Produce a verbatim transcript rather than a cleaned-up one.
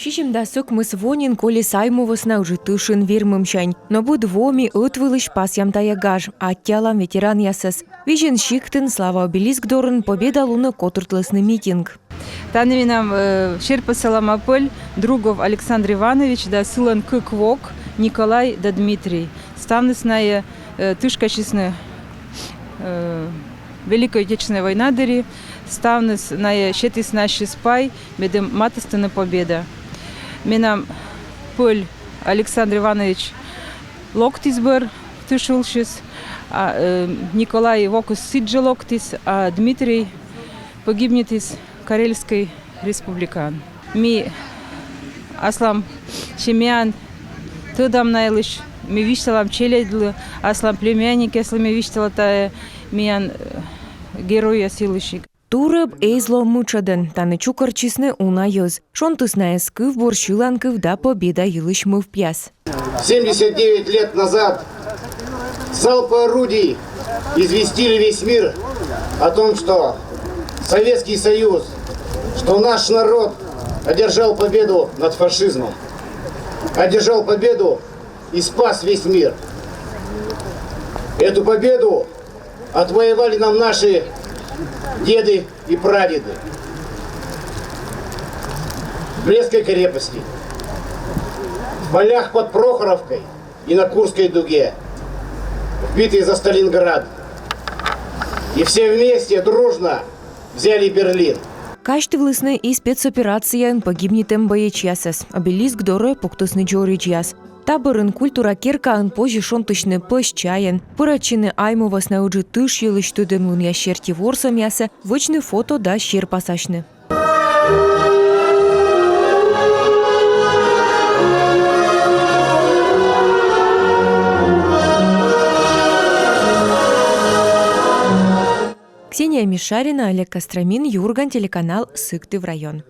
Сизимдас ӧкмыс во нин колис Айму вӧсна Ыджыд тышын вермӧмсянь. Но быд во ми ӧтвылысь пасъям тайӧ гаж, аттьӧалам ветеранъясӧс. Визин сиктын Слава обелиск дорын Победа лунӧ котыртлісны митинг. Тані менам, э, серпасалӧма пӧль, Другов Александр Иванович да сылӧн кык вок, Николай да Дмитрий. Ставныс найӧ, э, тышкасисны, э, Великӧй Отечественнӧй война дырйи, ставныс найӧ сетісны ассьыс пай, медым матыстыны Победа. Менам пӧль Александр Иванович локтіс бӧр тыш улсьыс, а, э, Николай вокыс сідзжӧ локтіс, а Дмитрий погибнитіс Карельскӧй Республикаын. Ми аслам семьяӧн тӧдам на йылысь, ми висьталам челядьлы, аслам племянникъяслы ми висьтала тайӧ миян, э, геройяс йылысь. Турӧб эз ло мытшӧдӧн, тані чукӧртчисны уна йӧз. Шонтіс найӧс кывбур, сьыланкыв да Победа йылысь мӧвпъяс. Семьдесят девять лет назад залпы орудий известили весь мир о том, что Советский Союз, что наш народ одержал победу над фашизмом, одержал победу и спас весь мир. Эту победу отвоевали нам наши деды и прадеды в Брестской крепости, в полях под Прохоровкой и на Курской дуге, в битве за Сталинград. И все вместе, дружно взяли Берлин. Казьтывлісны и спецоперацияын погибнитӧм боечьясӧс. Обелиск дорӧ пуктісны дзоридзьяс. Та бӧрын культура керкаын позис шонтысьны пӧсь чайӧн, пырӧдчыны Айму вӧсна Ыджыд тыш йылысь тӧдӧмлунъяс серти ворсӧмъясӧ, вӧчны фото да серпасасьны. Ксения Мишарина, Олег Костромин, «Юрган» телеканал, Сыктыв район.